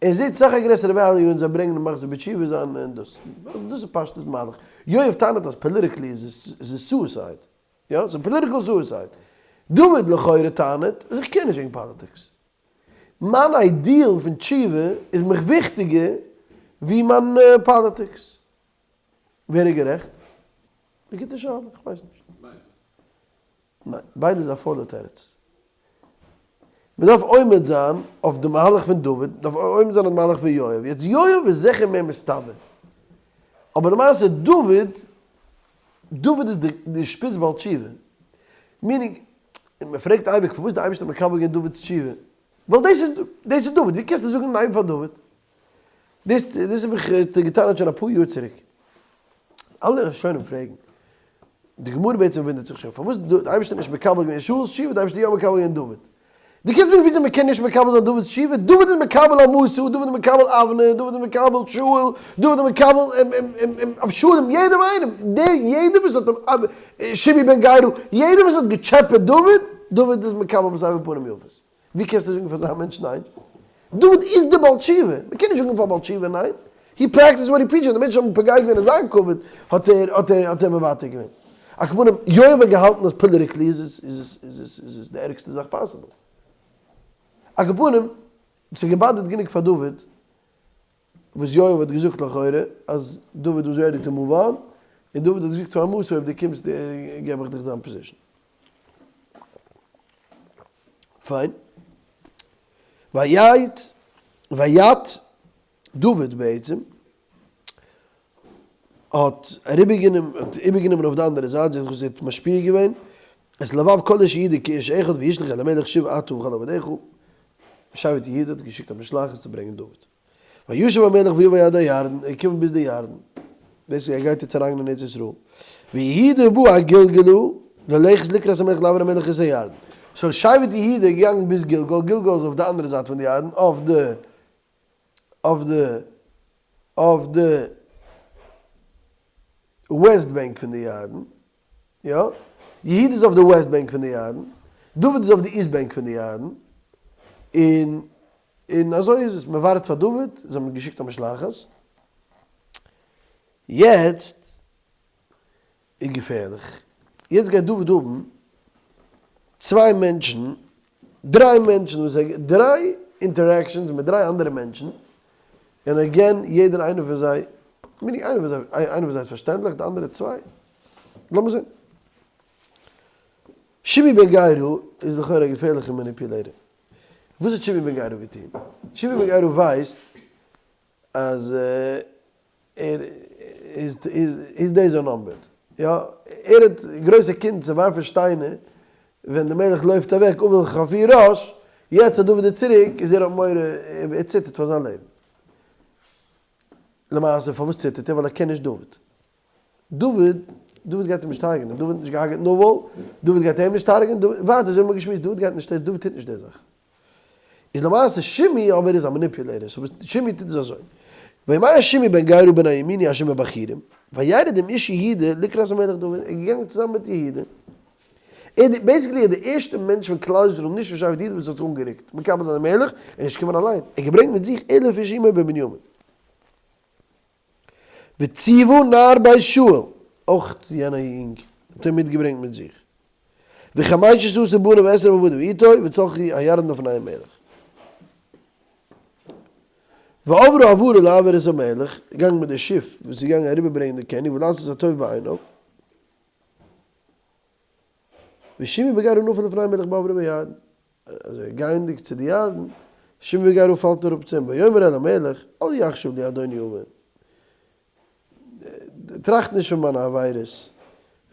ער זעט סאך א גרעסערע value אין זיי ברענגען און מחזיר בתשובה זיין און דאס, דאס איז פשטות מהלך, יואב טענה'ט אז politically איז עס איז עס suicide, יא ס'איז political suicide, דוד לכאורה טענה'ט אז איך care נישט וועגן politics, מיין ideal פון תשובה איז מיך וויכטיגער ווי מיין politics. ווער איז גערעכט? א גוטע שאלה, איך ווייס נישט. ניין, ביידע איז א פולע תירוץ. מען דארף עומד זיין אויף די מהלך פון דוד, מען דארף עומד זיין אויף די מהלך פון יואב. יעצט יואב איז זיכער מער מסתבר. אבער למעשה דוד, דוד איז די שפיץ בעל תשובה. meaning, מען פרעגט אייביג פארוואס די אייבערשטער האט מקבל געווען דוד'ס תשובה. ווייל דאס איז, דאס איז דוד, ווי קענסטו זאגן ניין פאר דוד? דאס, דאס האב איך געטענה'ט שוין אפאר יאר צוריק. אלע ראשונים פרעגן, די גמרא בעצם וואונדערט זיך שוין, פארוואס די אייבערשטער האט נישט מקבל געווען שאול'ס תשובה, די אייבערשטער האט יא מקבל געווען דוד. דו קענסט זאגן וויאזוי מען קען נישט מקבל זיין דוד'ס תשובה? דוד איז מקבל עמשא, דוד איז מקבל אבנר, דוד איז מקבל שאול, דוד איז מקבל אבשלום, יעדעם איינעם, דער יעדער וואס האט אים, שמעי בן גרא, יעדער וואס האט געטשעפעט דוד, דוד איז מקבל בסבר פנים יפות. ווי קענסטו זאגן פאר אזא מענטש ניין? דוד איז די בעל תשובה, מען קען נישט זאגן פאר בעל תשובה ניין, he practice what he preach, ווען די מענטשן האבן פוגע געווען אין זיין כבוד האט ער האט ער האט ער מוותר געווען. על כל פנים, יואב האט געהאלטן אז politically איז עס איז עס איז עס איז עס די ערגסטע זאך possible. על כל פנים, ס'האט גע bother ט גענוג פאר דוד, וואס יואב האט געזאגט לכאורה אז דוד was ready to move on, און דוד האט געזאגט פאר עמשא אויב דו קומסט געב איך דיך זיין position. פיין. ויט ויט דוד בעצם האט אריבערגענומען האט איבערגענומען אויף די אנדערע זייט, זעט אויס ער האט משפיע געווען, את לבב כל איש יהודה כאיש אחד וישלח אל המלך שוב אתה וכל עבדיך, שבט יהודה האט געשיקט א משלחת צו ברענגען דוד. וישב המלך ויבא עד הירדן, ער איז געקומען ביז די ירדן. דאס איז ער גייט יעצט אריין אין ארץ ישראל, ויהודה בא הגלגלה ללכת לקראת המלך לעבור המלך את הירדן, so שבט יהודה איז געגאנגען ביז גלגל, גלגל איז אויף די אנדערע זייט פון די ירדן, אויף די אויף די אויף די west bank פון די ירדן, יא, יהודה איז אויף די west bank פון די ירדן, דוד איז אויף די east bank פון די ירדן, און און אזוי איז עס, מען ווארט פאר דוד, זיי האבן געשיקט א משלחת, יעצט איז געפערליך, יעצט גייט דוד האבן צוויי מענטשן, דריי מענטשן וואס ער, דריי interactions מיט דריי אנדערע מענטשן, און again יעדער איינער פון זיי, meaning איינער פון זיי, איינער פון זיי איז פארשטענדליך, די אנדערע צוויי, לאמיר זען. שמעי בן גרא איז לכאורה א געפערליכע manipulator. וואס האט שמעי בן גרא געטון? שמעי בן גרא ווייסט אז ער איז his days are numbered. יא, ער האט גרויסע קונץ צו ווארפן שטיינער ווען די מלך לויפט אוועק אבל חפוי ראש, יעצט אז דוד איז צוריק איז ער האט מורא, ער ציטערט פאר זיין לעבן. למעשה פארוואס ציטערט ער? ווייל ער קען נישט דוד. דוד, דוד גייט אים נישט הרג'נען, דוד האט נישט געהארגעט נבל, דוד גייט אים נישט הרג'נען, דוד, ווייטער אזוי האבן מיר געשמועסט, דוד גייט נישט, דוד טוט נישט די זאך. איז למעשה שמעי אבער איז א manipulator, so וואס שמעי טוט איז אזוי, וימהר שמעי בן גרא בן הימיני אשר מבחורים, וירד עם איש יהודה לקראת המלך דוד, ער איז געגאנגען צוזאמען מיט יהודה, ער איז basically דער ערשטער מענטש פון כלל ישראל נישט פון שבט יהודה וואס האט זיך אנגערוקט מקבל זיין דעם מלך, ער איז נישט געקומען אליין, ער האט געברענגט מיט זיך אלף איש עמו בבנימין. וציבא נער בית שאול, אויך יענער יונג האט ער מיטגעברענגט מיט זיך, וחמשת עשר בניו ועשרים עבדיו איתו, וצלחו הירדן לפני המלך. ועברו העברה לעבור את המלך, געגאנגען מיט די שיף וואס איז געגאנגען אריבערברענגען די קעניג ולעשות הטוב בעיניו. ושמעי בן גרא נפל לפני המלך בעברו בירדן. אזוי גייענדיג צו די ירדן, שמעי בן גרא פאלט אראפ צו אים, ויאמר אל המלך, אל יחשב לי אדוני עון, טראכט נישט פון מיינע עבירות,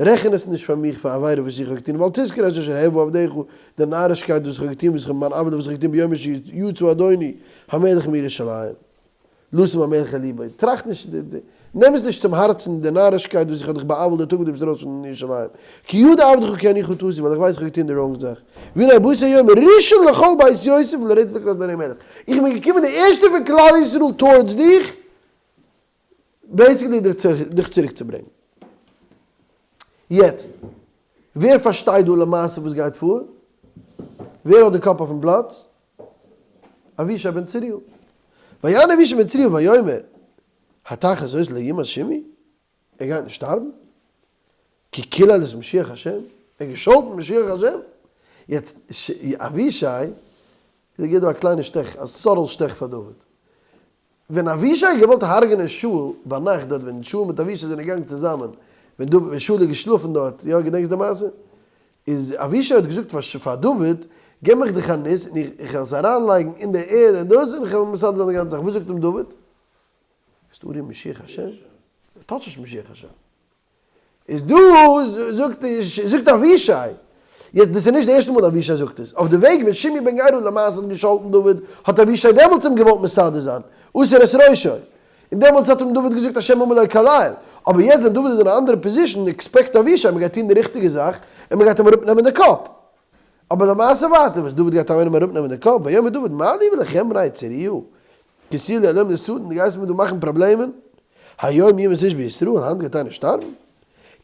רעכן עס נישט פאר מיך פאר עבירה וואס איך האב געטון, ואל תזכור את אשר העוו עבדיך, די נארישקייט וואס איך האב געטון, וואס איך האב מיין עוולה וואס איך האב געטון ביום אשר יצא אדוני המלך מירושלים. לשום המלך אל לבו, טראכט נישט, נעם עס נישט צום הארצן די נארישקייט וואס איך האב דיך בא'עוול'ט די טאג וואס דו ביסט ארויס פון ירושלים, כי ידע עבדך כי אני חטאתי, ווייל איך ווייס איך האב געטון די wrong זאך, והנה באתי היום ראשון לכל בית יוסף לרדת לקראת אדוני המלך, איך בין געקומען די ערשטע פון כלל ישראל towards דיך, basically דיך צוריק צו ברענגען. יעצט, ווער פארשטייט דא למעשה וואס גייט פאר? ווער האט די קאפ אויפן פלאץ? אבישי בן צרויה. ויען אבישי בן צרויה ויאמר, התחת זאת לא יומת שמעי? ער גייט נישט שטארבן? כי קילל את משיח השם? ער האט געשאלטן משיח השם? יעצט אבישי גיבט דא א קליינע שטעך, א subtle שטעך פאר דוד. ווען אבישי האט געוואלט הרג'נען שאול ביינאכט דארט ווען שאול מיט אבישי זענען געגאנגען צוזאמען ווען דוד ווען שאול איז געשלאפן דארט יא געדענקסט די מעשה? איז אבישי האט געזאגט פאר פאר דוד געב מיך די חנית און איך איך וועל עס אריינלייגן אין די ערד און דאס און איך וועל מסדר זיין די גאנצע זאך וואס זאגט אים דוד? ביסט ארום משיח השם? touch נישט משיח השם. איז דא זאגט זאגט אבישי, יעצט דאס איז נישט די ערשטע מאל אבישי זאגט עס, אויף די וועג ווען שמעי בן גרא למעשה האט געשאלטן דוד האט אבישי דעמאלטס אים געוואלט מסדר זיין, הסר את ראשו, און דעמאלטס האט אים דוד געזאגט השם אמר לו קלל, אבער יעצט ווען דוד איז אין א אנדערע position expect אבישי מען גייט טון די ריכטיגע זאך און מען גייט אים אראפ נעמען די קאפ, אבער למעשה ווייטער וואס דוד גייט איינעם אראפ נעמען די קאפ, ויאמר דוד מה לי ולכם בני צרויה, כי תהיה לי אלהים לשטן, דו גייסט מיר דא מאכן פראבלעמען? היום יומת איש בישראל, היינט גייט איינער שטארבן?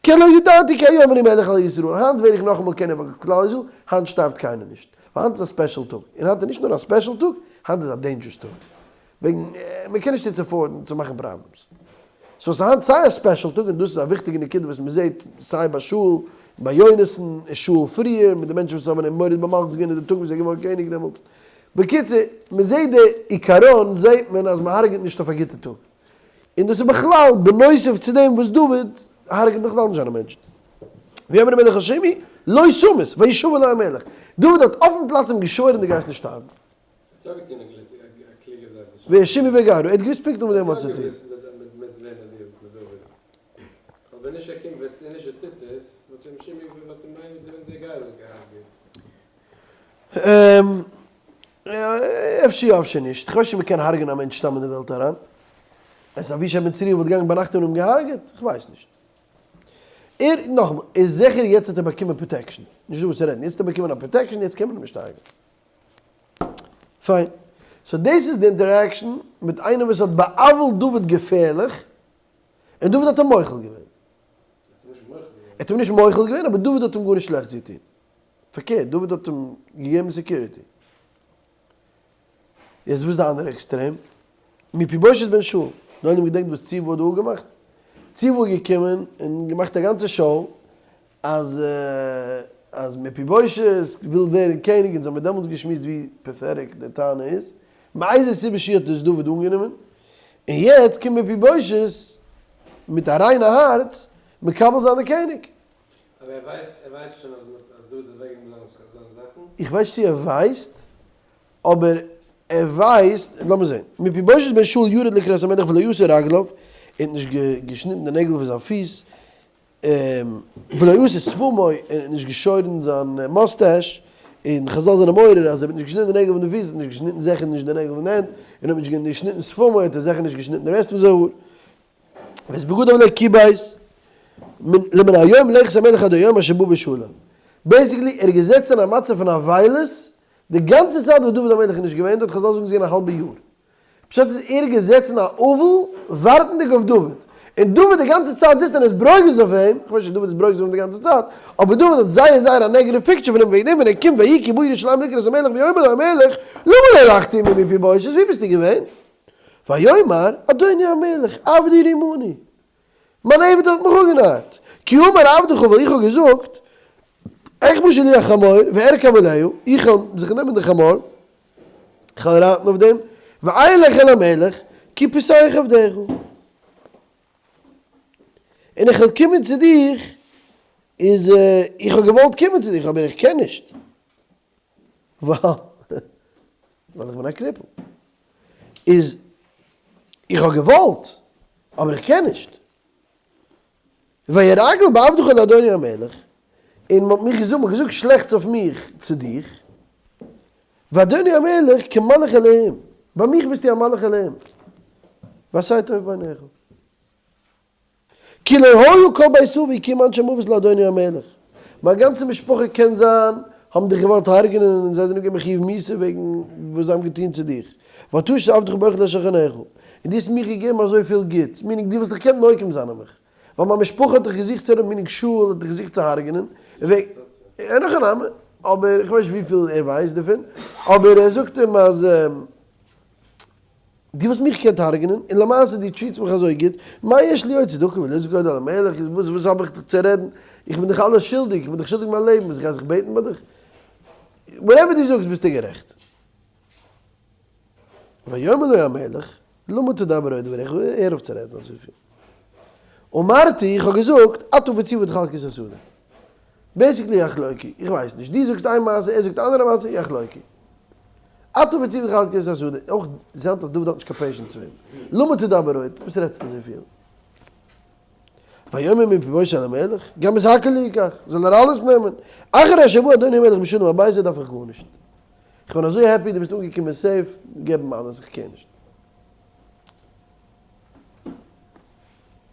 כי לא ידעתי כי היום אני מלך על ישראל, היינט ווער איך נאכאמאל קעניג אויף כלל ישראל, היינט שטארבט קיינער נישט, ווייל היינט איז א special טאג, און היינט איז נישט נאר א special טאג, היינט איז א dangerous טאג, וועגן מען קען נישט יעצט afford ן צו מאכן problems. so ס'איז היינט סיי א special טאג, און דאס איז א וויכטיגע נקודה וואס מען זעט סיי ביי שאול, ביי יונתן, און שאול פריער, מיט די מענטשן וואס האבן אים מורד במלכות געווען אין די טאג וואס ער איז געווארן קעניג דעמאלטס. בקיצור, מען זעט די עיקרון זעט מען אז מען הרג'ט נישט אויף א גוטע טאג. און דאס איז בכלל בנוסף צו דעם וואס דוד הרג'ט בכלל נישט זיינע מענטשן. ויאמר המלך אל שמעי לא תמות, וישבע לו המלך. דוד האט אויפן פלאץ אים געשוואוירן דו גייסט נישט שטארבן. ווער שמעי בן גרא? ער האט געוואוסט פונקטליך מיט וועם ער האט צו טון. אפשר יא אפשר נישט, כ'ווייס נישט צו מ'קען הרג'נען א מענטש סתם אין די וועלט אריין. אז אבישי בן צרויה וואלט געגאנגען ביינאכט און אים געהארגעט? כ'ווייס נישט. ער, נאכאמאל, איז זיכער יעצט האט ער באקומען protection. נישט דא וואס צו רעדן. יעצט האט ער באקומען א protection, יעצט קען מען אים נישט הרג'ענען. פיין. so דאס איז די interaction מיט איינעם וואס האט בא'עוול'ט דוד געפערליך, און דוד האט אים מוחל געווען. ער האט אים נישט מוחל געווען, אבער דוד האט אים גארנישט שלעכטס געטון. פארקערט, דוד האט אים געגעבן security. יעצט וואס איז די אנדערע עקסטרעם? מפיבושת בן שאול. די עולם געדענקט וואס ציבא האט דא אפגעמאכט? ציבא איז געקומען און געמאכט א גאנצע show אז אז מפיבושת וויל ווערן קעניג, אונז האמיר דעמאלטס געשמועסט ווי pathetic די טענה איז, מאיזה סיבה שיהיה האט דאס דוד אנגענומען, און יעצט קומט מפיבושת מיט א ריינע הארץ מקבל זיין די קעניג. אבער ער ווייסט ער ווייסט שוין אז אז דוד האט אוועקגענומען זיינע זאכן? איך ווייס נישט צו ער ווייסט, אבער ער ווייסט, לאמיר זען, מפיבושת בן שאול ירד לקראת המלך ולא עשה רגליו, ער האט נישט געשניטן די נעגל פון זיין פיס, ולא עשה שפמו, ער האט נישט געשוירן זיין mustache, און חזל זענען מעורר אז ער האט נישט געשניטן די נעגל פון די פיס, האט נישט געשניטן זיכער נישט די נעגל פון די הענט, און האט נישט געשניטן שפמו האט ער זיכער נישט געשניטן די rest פון זיין האר. ואת בגדיו לא כיבס, למן היום לכת המלך עד היום אשר בא בשלום. basically ער איז געזעצן אין א מצב פון אבילות די גאנצע צייט וואס דוד המלך איז נישט געווען דארט, חזל זאגן ס'איז געווען א האלבע יאר. פשט איז ער איז געזעצן א אבל ווארטנדיג אויף דוד, און דוד די גאנצע צייט זיצט און איז ברוגז אויף אים, איך ווייס נישט דוד איז ברוגז אויף אים די גאנצע צייט, אבער דוד האט זייער זייער א negative picture פון אים וועגן דעם ווען ער קומט ויהי כי בא ירושלים לקראת המלך ויאמר לו המלך למה לא הלכת עמי מפיבושת ווי ביסטו געווען? ויאמר אדוני המלך עבדי רמני מיין עבד האט מיך אפגענארט, כי אמר עבדך ווייל איך האב געזאגט אחבוש לי החמור וארכב עליה, איך וועל זיך נעמען די חמור, איך וועל רייטן אויף דעם, ואלך אל המלך, כי פסח עבדך. און איך וועל קומען צו דיך, איז איך האב געוואלט קומען צו דיך אבער איך קען נישט, ווייל ווייל איך בין א cripple. איז איך האב געוואלט אבער איך קען נישט. וירגל בעבדך אל אדוני המלך, און מ'האט מיך געזאגט, מ'האט געזאגט שלעכטס אויף מיך צו דיך, ואדוני המלך כמלאך אלהים, ביי מיך ביסטו א מלאך אלהים, ועשה טוב בעיניך. כי לא היו כל בית אבי כי אם אנשי מוות לאדוני המלך. מיין גאנצע משפחה קען זיין האבן דיך געוואלט הרג'נען און זיי זענען געווען מחיוב מיתה וועגן וואס זיי האבן געטון צו דיך. ותשת עבדך באוכל אל שולחנך. און דו האסט מיך געגעבן אזויפיל גוטס, meaning דו וואלסט דיך געקענט נוקם זיין אין מיך. ווייל מיין משפחה האט דיך געזוכט צו meaning שאול האט דיך געזוכט צו הרג'נען. אין הכי נמי, אבער איך ווייס נישט וויפיל ער ווייסט דערפון, אבער ער זאגט אים אז. דו וואלסט מיך געקענט הרג'נען, און למעשה דו treat סט מיך אזוי גוט, מה יש לי עוד צדקה ולזכור עוד על המלך, וואס וואס האב איך דיך צו רעדן, איך בין דיך אלעס שולדיג, איך בין דיך שולדיג מיין לעבן, וואס איך גיי זיך בעטן ביי דיך? whatever דו זאגסט ביסטו גערעכט. ויאמר לו המלך, למה תדבר עוד דבריך, הער אויף צו רעדן אזויפיל. אמרתי, איך האב געזאגט, אתה וציבא תחלקו את השדה. basically יחלוקו, איך ווייס נישט, דו זאגסט איין מעשה, ער זאגט אנדערע מעשה, יחלוקו. אתה וציבא תחלקו את השדה, אויך זעלטן דוד האט נישט קיין patience צו אים. למה תדבר עוד, וואס רעדסטו אזויפיל? ויאמר מפיבושת אל המלך, גם את הכל יקח, זאל ער אלעס נעמען. אחר אשר בא אדוני המלך בשלום הביתה דארף איך גארנישט. איך בין אזוי happy דו ביסט אנגעקומען safe, געב אים אלעס, איך care נישט.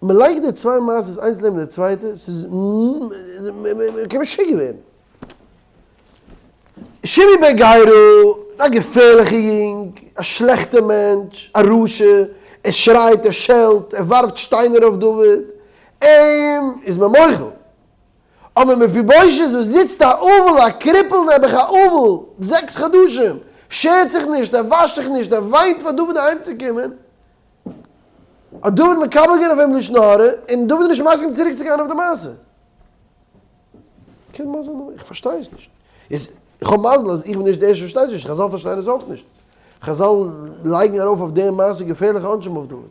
מען לייגט די צוויי מעשות איינס לעבן די צווייטע, ס'איז מען קען משוגע ווערן. שמעי בן גרא, א געפערליכע יונג, א שלעכטע מענטש, א רשע, ער שרייט, ער שעלט, ער ווארפט שטיינער אויף דוד, אים איז מען מוחל. אבער מפיבושת וואס זיצט א אבל, א cripple נעבעך א אבל, זעקס חדשים, שערט זיך נישט, ער וואשט זיך נישט, ער וויינט פאר דוד אהיימצוקומען, האט דוד מקבל געווען אויף אים לשון הרע, און דוד איז נישט מסכים צוריק צו גיין אויף די מעשה. קען מזל נאר, איך פארשטיי עס נישט. איז, איך האב מזל אז איך בין נישט דער ערשטער וואס פארשטייט עס נישט, חזל פארשטייען עס אויך נישט. חזל לייגן ארויף אויף די מעשה געפערליכע עונשים אויף דוד.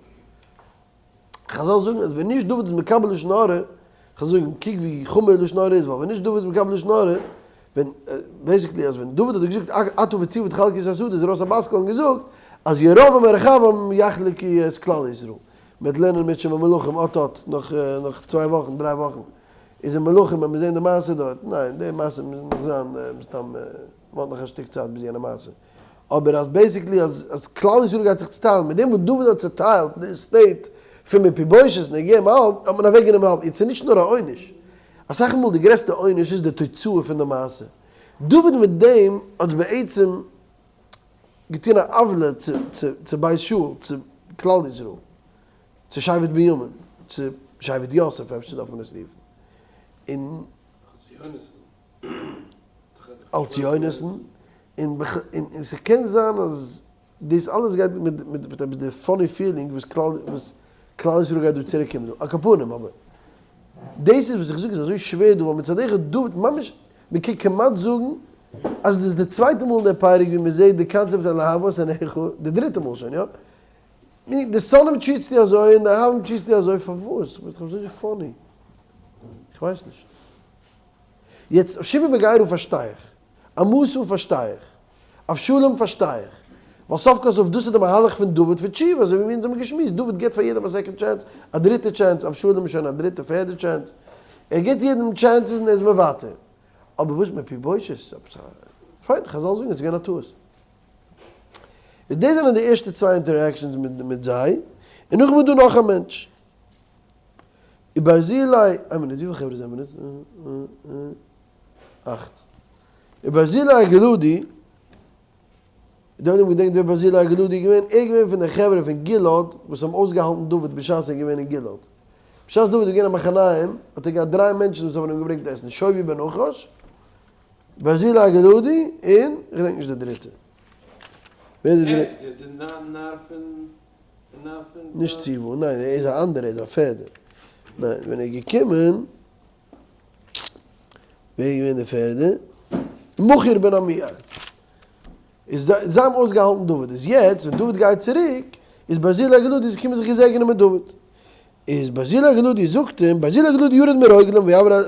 חזל זאגן אז ווען נישט דוד איז מקבל לשון הרע, חזל זאגן קוק ווי חמור לשון הרע איז, ווייל ווען נישט דוד איז מקבל לשון הרע, ווען, basically אז ווען דוד האט געזאגט אתה וציבא תחלקו את השדה איז ארויס א בת קול און געזאגט אז ירבעם ורחבעם יחלקו את כלל ישראל. מ'וועט לערנען מיט שם מלכים אט אט נאך נאך צוויי וואכן דריי וואכן איז אין מלכים וועט מען זען די מעשה דארט, ניין די מעשה מוז נאך זיין מסתם מ'האט נאך א שטיק צייט ביז יענע מעשה. אבער אז basically אז אז כלל ישראל גייט זיך צוטיילן, מיט דעם וואס דוד האט צוטיילט די state פון מפיבושת און געגעבן האלב, האט מען אוועק גענומען האלב, יעצט איז נישט נאר א עונש, אסאך מאל די גרעסטע עונש איז די תוצאה פון די מעשה, דוד מיט דעם האט בעצם געטון א עוולה צו צו צו בית שאול, צו כלל ישראל, צו שבט בנימין, צו שבט יוסף אפשר דארף מען עס רופן, און. אלס יונתן, און און ס'קען זיין אז דאס אלעס גייט מיט מיט עפעס די funny feeling וואס כלל וואס כלל ישראל גייט דא צוריק קומען דא, על כל פנים אבער דאס איז וואס איך זאג איז אזוי שווער דא ווייל מצד אחד דוד ממש מ'קען כמעט זאגן אז דאס איז די צווייטע מאל אין די פרק ווי מ'זעט די קאנצעפט על אהבת עיניך, די דריטע מאל שוין יא? די שונאים treat סטו אזוי און די אוהבים treat סטו אזוי פארוואס? ביסט דאך אזוי funny. כ'ווייס נישט. יעצט שמעי בן גרא פארשטיי איך, עמשא פארשטיי איך, אבשלום פארשטיי איך, ווייל סוף כל סוף דאס איז די מהלך פון דוד פון תשובה, אזוי ווי אונז האבן געשמועסט, דוד גיבט פאר יעדעם א second chance, א דריטע chance, אבשלום איז שוין א דריטע פערדע chance, ער גיבט יעדעם chances און ער איז מוותר. אבער וואס מפיבושת איז עפעס א, פיין, חזל זאגן עס איז געווען א טעות. איז דאס זענען די ערשטע צוויי interactions מיט זיי, און נאכדעם איז דא נאך א מענטש. וברזילי, איין מינוט, וויפיל חברה זענען מיר יעצט? אכט. וברזילי הגלעדי, די עולם געדענקט ווער ברזילי הגלעדי איז געווען? ער איז געווען פון די חברה פון גלעד וואס האבן אויסגעהאלטן דוד בשעת ער איז געווען אין גלעד. בשעת דוד איז געווען אין מחניים האט ער געהאט דריי מענטשן וואס האבן אים געברענגט עסן, שובי בן נחש, ברזילי הגלעדי, און, איך געדענק נישט די דריטע. ווער איז די דריטע? די נאר פון נישט ציבור, ניין ער איז א אנדערע, ער איז א פערדע. ניין, ווען ער איז געקומען, ווער איז געווען די פערדע? מכיר בן עמיאל. איז זיי האבן אויסגעהאלטן דוד, איז יעצט ווען דוד גייט צוריק, איז ברזילי הגלעדי איז געקומען זיך געזעגענען מיט דוד. איז ברזילי הגלעדי זאגט אים, ברזילי הגלעדי ירד מרגלים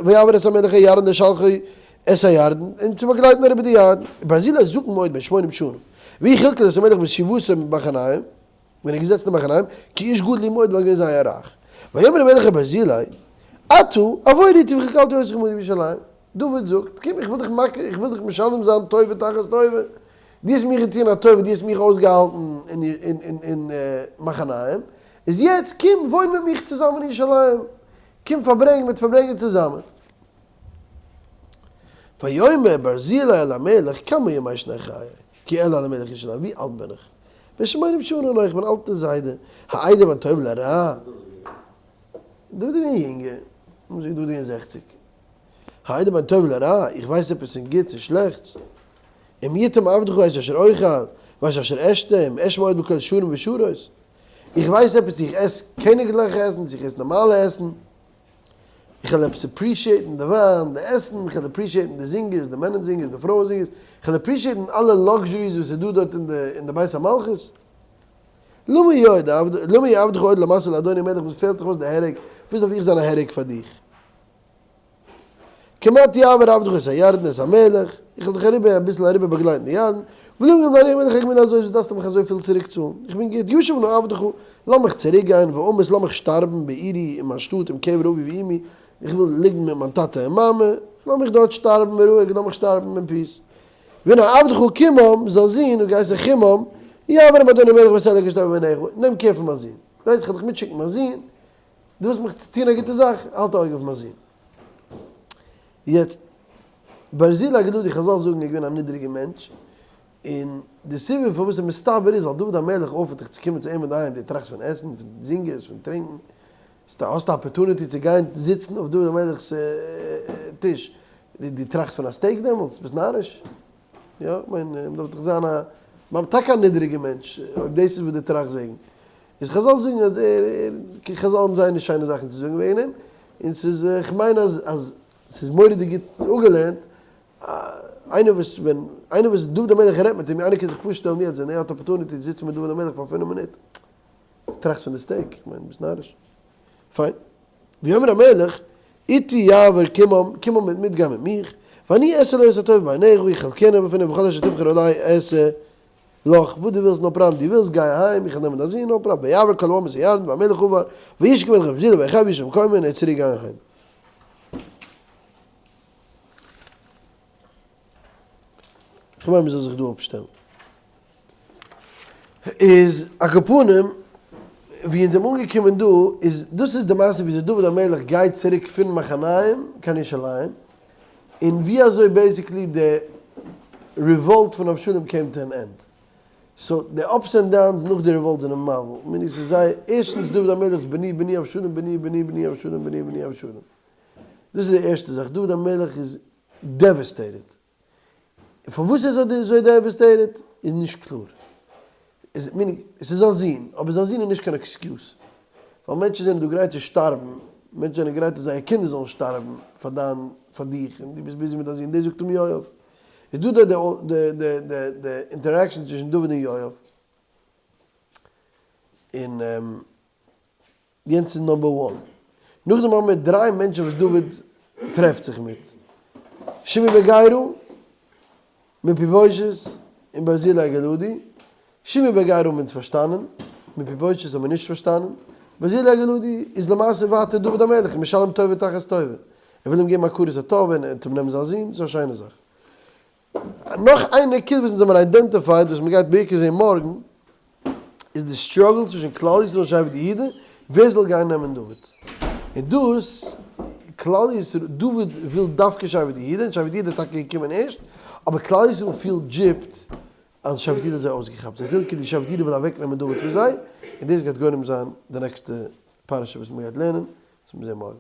ויעבר את המלך הירדן לשלחו את הירדן, אים צו באגלייטן אריבער די ירדן. ברזילי זקן מאוד בן שמונים שנה, והוא כלכל את המלך בישיבתו במחניים, ווען ער איז געזעצן אין מחניים, כי איש גדול הוא מאוד ווייל ער איז געווען זייער רייך. ויאמר המלך אל ברזילי, עתה עבור איתי וכלכלתי אותך עמדי בירושלים. דוד זאגט, קום איך וויל דיך מכיר, איך וויל דיך משלם זיין טובה תחת טובה, דו האסט מיר געטון א טובה, דו האסט מיך אויסגעהאלטן אין מחניים, איז יעצט קום וואוין מיט מיך צוזאמען אין ירושלים, קום פארברענג, מ'וועט פארברענגען צוזאמען. ויאמר ברזילי אל המלך כמה ימי שני חיי, כי אעלה על המלך ירושלים, ווי אלט בין איך? בן שמונים שנה אנכי, איך בין אלטע זיידע, האידע בין טוב לרע? דוד איז געווען יונגער, לאמיר זאגן דוד איז געווען זעכציג. האידע בין טוב לרע, איך ווייס עפעס פון גוטס און שלעכטס? אם יתום עבדך את אשר אוכל, ואת אשר אשתה, אם אשמע עוד בקול שרים ושרות. איך ווייס עפעס איך עס קעניגליכע עסן, צו איך עס נארמאלע עסן. איך וועל עפעס appreciate ן די וויין, די עסן, איך וועל appreciate ן די זינגערס, די מענער זינגערס, די פרויען זינגערס, איך וועל appreciate ן אלע luxuries וואס איז דא דארט אין די בית המלכות. למה יעוד עבד, למה יעבדך עוד למשא לאדוני המלך, וואס פעלט דיך אויס די הרג, וואס דארף איך זיין א הרג פאר דיך? כמעט יעבור עבדך את הירדן את המלך, איך וועל דיך אריבער אביסל אריבער באגלייטן די ירדן, ולמה יאמר לאדוני המלך הגמילה הזאת, וואס דארפסטו מיך אזויפיל צוריק צאלן, איך בין גוט, ישוב נא עבדך, לאמיך צוריק גיין, ואמות, לאמיך שטארבן בעירי אין מיין שטאט עם קבר אבי ואמי, איך וויל ליגן מיט מיין טאטע און מאמע, לאמיך דארט שטארבן רואיג, לאמיך שטארבן אין peace. והנה עבדך כמהם, זיין זון האט געהייסן כמהם, יעבור עם אדוני המלך ועשה לו כשטוב בעיניך, נעם care פון מיין זון, ווייסט איך וועל דיך מיטשיקן מיין זון, דו ווילסט מיך טון א גוטע זאך, האלט א אויג אויף מיין זון. יעצט, ברזילי הגלעדי חזל זאגן ער איז געווען א נידריגע מענטש, און די סיבה פארוואס ער מסתבר איז ווייל דוד המלך offer ט דיך צו קומען צו אים אינדערהיים, דו טראכסט פון עסן, פון זינגערס, פון טרינקן, האסט א opportunity צו גיין זיצן אויף דוד המלך'ס טיש, דו טראכסט פון א steak דעמאלטס? ביסט נאריש? יא, כ'מיין, מ'דארף דאך זיין א, טאקע א נידריגע מענטש, אויב דאס איז וואס דו טראכסט וועגן. איז חזל זאגן אז ער, ער, חזל האבן זייער נישט שיינע זאכן צו זאגן וועגן אים, און ס'איז, כ'מיין אז, אז ס'איז מורא'דיג גוט אפגעלערנט, איינער וואס ווען, איינער וואס דוד המלך רעדט מיט אים, איינער קען זיך פארשטעלן יעצט ווען ער האט opportunity צו זיצן מיט דוד המלך פאר פינף מינוט, דו טראכסט פון די steak, כ'מיין, ביסט נאריש. פיין. ויאמר המלך, איתי יעבור כמהם, כמהם וועט מיטגיין מיט מיך, ואני אעשה לו את הטוב בעיניך, איך וועל קענען בפניו וכל אשר תבחר עלי אעשה לך, וואס דו ווילסט no problem, דו ווילסט גיי אהיים, איך וועל נעמען דיין זון, no problem, ויעבר כל העם את הירדן, והמלך עבר, וישק המלך את ברזילי ויחבקו וישב במקומו, און ער איז צוריק געגאנגען אהיים. כ'מיין מ'זאל זיך דא אפשטעלן. איז על כל פנים, ווי אונז זעמיר אנגעקומען דא, איז דאס איז די מעשה וויאזוי דוד המלך גייט צוריק פון מחניים קיין ירושלים, און ווי אזוי בעיסיקלי די ריוואלט פון אבשלום קעים טו ען ענד. סאו די אפס ענד דאונס נאך די ריוואלט זענען מבהיל, מיינט ס'איז זייער, ערשטנס דוד המלך'ס בני בני אבשלום בני בני בני אבשלום בני בני אבשלום. דאס איז די ערשטע זאך, דוד המלך איז דעוועסטעיטעד. פארוואס ער איז אזוי דעוועסטעיטעד איז נישט קלאר. איז מיינט עס איז זיין זון, אבער זיין זון איז נישט קיין עקסקיוז. ווייל מענטשן זענען דא גרייט צו שטארבן, מענטשן זענען גרייט אז זייער קינדער זאלן שטארבן פאר דיין פאר דיך, און דו ביסט ביזי מיט דיין זון, דאס זאגט אים יואב. איז דא דא די די די די אינטעראקשען צווישן דוד און יואב. און יענץ איז נאמבער וואן. נאכדעם האבן מיר דריי מענטשן וואס דוד טרעפט זיך מיט. שמעי בן גרא, מפיבושת, און ברזילי הגלעדי. שמעי בן גרא האבן אונז פארשטאנען, מפיבושת האבן מיר נישט פארשטאנען. ברזילי הגלעדי איז למעשה ווייטער דוד המלך, משלם טובה תחת טובה. ער וויל אים געבן הכרת הטוב און ער וועט אים נעמען זיין זון, ס'איז א שיינע זאך. נאך איין נקודה וואס אונז האבן איידענטיפייד וואס מ'גייט בעיקר זעהן מארגן, איז די סטראגל צווישן כלל ישראל און שבט יהודה, ווער זאל גיין נעמען דוד. און דאס, כלל ישראל, דוד וויל דווקא שבט יהודה, און שבט יהודה איז טאקע געקומען ערשט, אבער כלל ישראל פילט דזשיפט אז שבט יהודה האט זיי אויסגעכאפט, זיי פילן כאילו שבט יהודה וויל אוועקנעמען דוד פון זיי, און דאס גייט גורם זיין די נעקסטע פרשה וואס מ'גייט לערנען, וואס מיר זעהן מארגן.